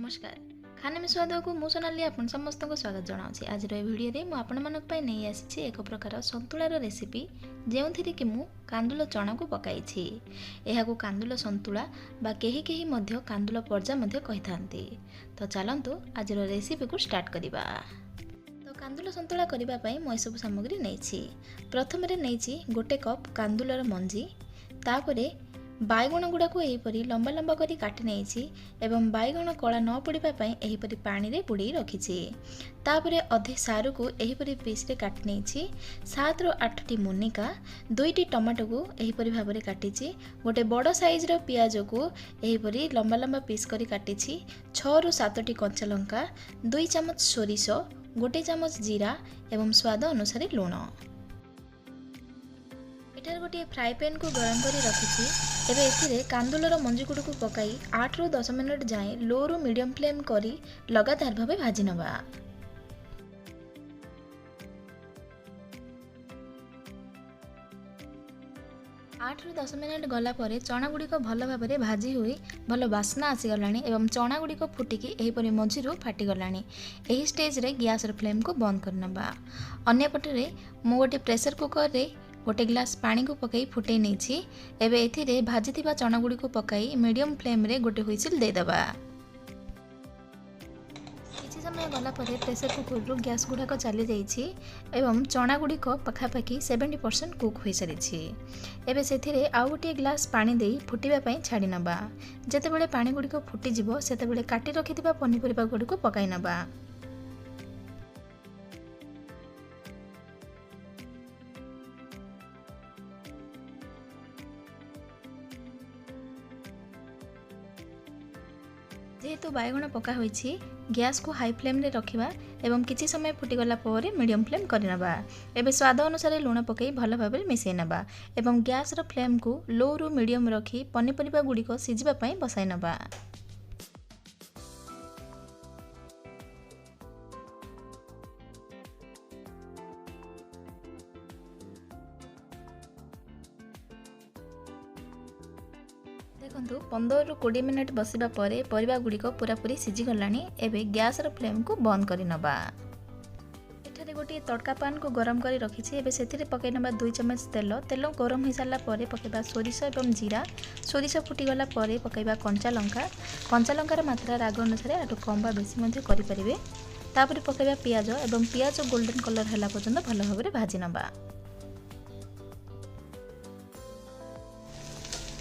ନମସ୍କାର, ଖାନେ ମେ ସ୍ୱାଦକୁ ମୁଁ ସୋନାଲି ଆପଣ ସମସ୍ତଙ୍କୁ ସ୍ୱାଗତ ଜଣାଉଛି। ଆଜିର ଏ ଭିଡ଼ିଓରେ ମୁଁ ଆପଣମାନଙ୍କ ପାଇଁ ନେଇ ଆସିଛି ଏକ ପ୍ରକାର ସନ୍ତୁଳାର ରେସିପି, ଯେଉଁଥିରେ କି ମୁଁ କାନ୍ଦୁଲ ଚଣାକୁ ପକାଇଛି। ଏହାକୁ କାନ୍ଦୁଲ ସନ୍ତୁଳା ବା କେହି କେହି ମଧ୍ୟ କାନ୍ଦୁଲ ପର୍ଜା ମଧ୍ୟ କହିଥାନ୍ତି। ତ ଚାଲନ୍ତୁ ଆଜିର ରେସିପିକୁ ଷ୍ଟାର୍ଟ କରିବା। ତ କାନ୍ଦୁଲ ସନ୍ତୁଳା କରିବା ପାଇଁ ମୁଁ ଏସବୁ ସାମଗ୍ରୀ ନେଇଛି। ପ୍ରଥମରେ ନେଇଛି ଗୋଟେ କପ୍ କାନ୍ଦୁଲର ମଞ୍ଜି, ତାପରେ ବାଇଗଣ ଗୁଡ଼ାକୁ ଏହିପରି ଲମ୍ବା ଲମ୍ବା କରି କାଟି ନେଇଛି ଏବଂ ବାଇଗଣ କଳା ନ ପଡ଼ିବା ପାଇଁ ଏହିପରି ପାଣିରେ ବୁଡ଼େଇ ରଖିଛି। ତାପରେ ଅଧେ ସାରୁକୁ ଏହିପରି ପିସ୍ରେ କାଟି ନେଇଛି, 7ରୁ 8ଟି ମୁନିକା, 2ଟି ଟମାଟୋକୁ ଏହିପରି ଭାବରେ କାଟିଛି, ଗୋଟେ ବଡ଼ ସାଇଜ୍ର ପିଆଜକୁ ଏହିପରି ଲମ୍ବା ଲମ୍ବା ପିସ୍ କରି କାଟିଛି, 6ରୁ 7ଟି କଞ୍ଚା ଲଙ୍କା, 2 ଚାମଚ ସୋରିଷ, 1 ଚାମଚ ଜିରା ଏବଂ ସ୍ୱାଦ ଅନୁସାରେ ଲୁଣ। ଏଠାରେ ଗୋଟିଏ ଫ୍ରାଏ ପ୍ୟାନ୍କୁ ଗରମ କରି ରଖିଛି। ଏବେ ଏଥିରେ କାନ୍ଦୁଲର ମଞ୍ଜିଗୁଡ଼ିକୁ ପକାଇ 8ରୁ 10 ମିନିଟ୍ ଯାଏଁ ଲୋରୁ ମିଡ଼ିୟମ୍ ଫ୍ଲେମ୍ କରି ଲଗାତାର ଭାବେ ଭାଜି ନେବା। ଆଠରୁ 10 ମିନିଟ୍ ଗଲା ପରେ ଚଣା ଗୁଡ଼ିକ ଭଲ ଭାବରେ ଭାଜି ହୋଇ ଭଲ ବାସ୍ନା ଆସିଗଲାଣି ଏବଂ ଚଣା ଗୁଡ଼ିକ ଫୁଟିକି ଏହିପରି ମଝିରୁ ଫାଟିଗଲାଣି। ଏହି ଷ୍ଟେଜ୍ରେ ଗ୍ୟାସ୍ର ଫ୍ଲେମ୍କୁ ବନ୍ଦ କରିନେବା। ଅନ୍ୟପଟରେ ମୁଁ ଗୋଟେ ପ୍ରେସର କୁକର୍ରେ ଗୋଟେ ଗ୍ଲାସ୍ ପାଣିକୁ ପକାଇ ଫୁଟେଇ ନେଇଛି। ଏବେ ଏଥିରେ ଭାଜିଥିବା ଚଣା ଗୁଡ଼ିକୁ ପକାଇ ମିଡ଼ିୟମ୍ ଫ୍ଲେମ୍ରେ ଗୋଟେ ହୁଇସିଲ୍ ଦେଇଦେବା। କିଛି ସମୟ ଗଲା ପରେ ପ୍ରେସର କୁକର୍ରୁ ଗ୍ୟାସ୍ ଗୁଡ଼ାକ ଚାଲିଯାଇଛି ଏବଂ ଚଣା ଗୁଡ଼ିକ ପାଖାପାଖି 70% କୁକ୍ ହୋଇସାରିଛି। ଏବେ ସେଥିରେ ଆଉ ଗୋଟିଏ ଗ୍ଲାସ୍ ପାଣି ଦେଇ ଫୁଟିବା ପାଇଁ ଛାଡ଼ି ନେବା। ଯେତେବେଳେ ପାଣି ଗୁଡ଼ିକ ଫୁଟିଯିବ ସେତେବେଳେ କାଟି ରଖିଥିବା ପନିପରିବା ଗୁଡ଼ିକୁ ପକାଇ ନେବା। ଯେହେତୁ ବାଇଗଣ ପକା ହୋଇଛି, ଗ୍ୟାସ୍କୁ ହାଇ ଫ୍ଲେମ୍ରେ ରଖିବା ଏବଂ କିଛି ସମୟ ଫୁଟିଗଲା ପରେ ମିଡ଼ିୟମ୍ ଫ୍ଲେମ୍ କରିନେବା। ଏବେ ସ୍ୱାଦ ଅନୁସାରେ ଲୁଣ ପକାଇ ଭଲ ଭାବରେ ମିଶାଇ ନେବା ଏବଂ ଗ୍ୟାସ୍ର ଫ୍ଲେମ୍କୁ ଲୋରୁ ମିଡ଼ିୟମ୍ ରଖି ପନିପରିବା ଗୁଡ଼ିକ ସିଝିବା ପାଇଁ ବସାଇ ନେବା। ଦେଖନ୍ତୁ, 15ରୁ 20 ମିନିଟ୍ ବସିବା ପରେ ପରିବା ଗୁଡ଼ିକ ପୁରାପୁରି ସିଝିଗଲାଣି। ଏବେ ଗ୍ୟାସ୍ର ଫ୍ଲେମ୍କୁ ବନ୍ଦ କରିନେବା। ଏଠାରେ ଗୋଟିଏ ତଡ଼କା ପାନ୍କୁ ଗରମ କରି ରଖିଛି। ଏବେ ସେଥିରେ ପକାଇ ନେବା 2 ଚାମଚ ତେଲ। ତେଲ ଗରମ ହୋଇସାରିଲା ପରେ ପକାଇବା ସୋରିଷ ଏବଂ ଜିରା। ସୋରିଷ ଫୁଟିଗଲା ପରେ ପକାଇବା କଞ୍ଚା ଲଙ୍କା। କଞ୍ଚା ଲଙ୍କାର ମାତ୍ରା ରାଗ ଅନୁସାରେ ଆଠୁ କମ୍ ବା ବେଶୀ ମଧ୍ୟ କରିପାରିବେ। ତାପରେ ପକାଇବା ପିଆଜ ଏବଂ ପିଆଜ ଗୋଲ୍ଡେନ୍ କଲର୍ ହେଲା ପର୍ଯ୍ୟନ୍ତ ଭଲ ଭାବରେ ଭାଜି ନେବା।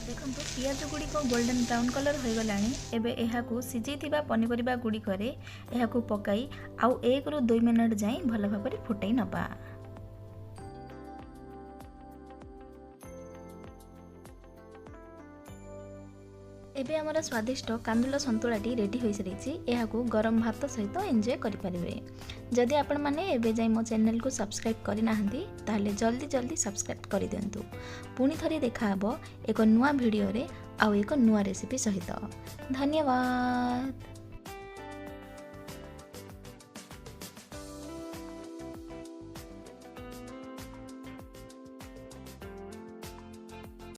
ଦେଖନ୍ତୁ, ପିଆଜ ଗୁଡ଼ିକ ଗୋଲ୍ଡେନ୍ ବ୍ରାଉନ୍ କଲର୍ ହୋଇଗଲାଣି। ଏବେ ଏହାକୁ ସିଝେଇଥିବା ପନିପରିବା ଗୁଡ଼ିକରେ ଏହାକୁ ପକାଇ ଆଉ 1ରୁ 2 ମିନିଟ୍ ଯାଏଁ ଭଲ ଭାବରେ ଫୁଟାଇ ନେବା। ଏବେ ଆମର ସ୍ୱାଦିଷ୍ଟ କାନ୍ଦୁଲ ସନ୍ତୁଳାଟି ରେଡ଼ି ହୋଇସାରିଛି। ଏହାକୁ ଗରମ ଭାତ ସହିତ ଏନ୍ଜୟ କରିପାରିବେ। ଯଦି ଆପଣମାନେ ଏବେ ଯାଇ ମୋ ଚ୍ୟାନେଲକୁ ସବସ୍କ୍ରାଇବ୍ କରିନାହାନ୍ତି, ତାହେଲେ ଜଲ୍ଦି ଜଲ୍ଦି ସବସ୍କ୍ରାଇବ୍ କରିଦିଅନ୍ତୁ। ପୁଣି ଥରେ ଦେଖାହେବ ଏକ ନୂଆ ଭିଡ଼ିଓରେ ଆଉ ଏକ ନୂଆ ରେସିପି ସହିତ। ଧନ୍ୟବାଦ।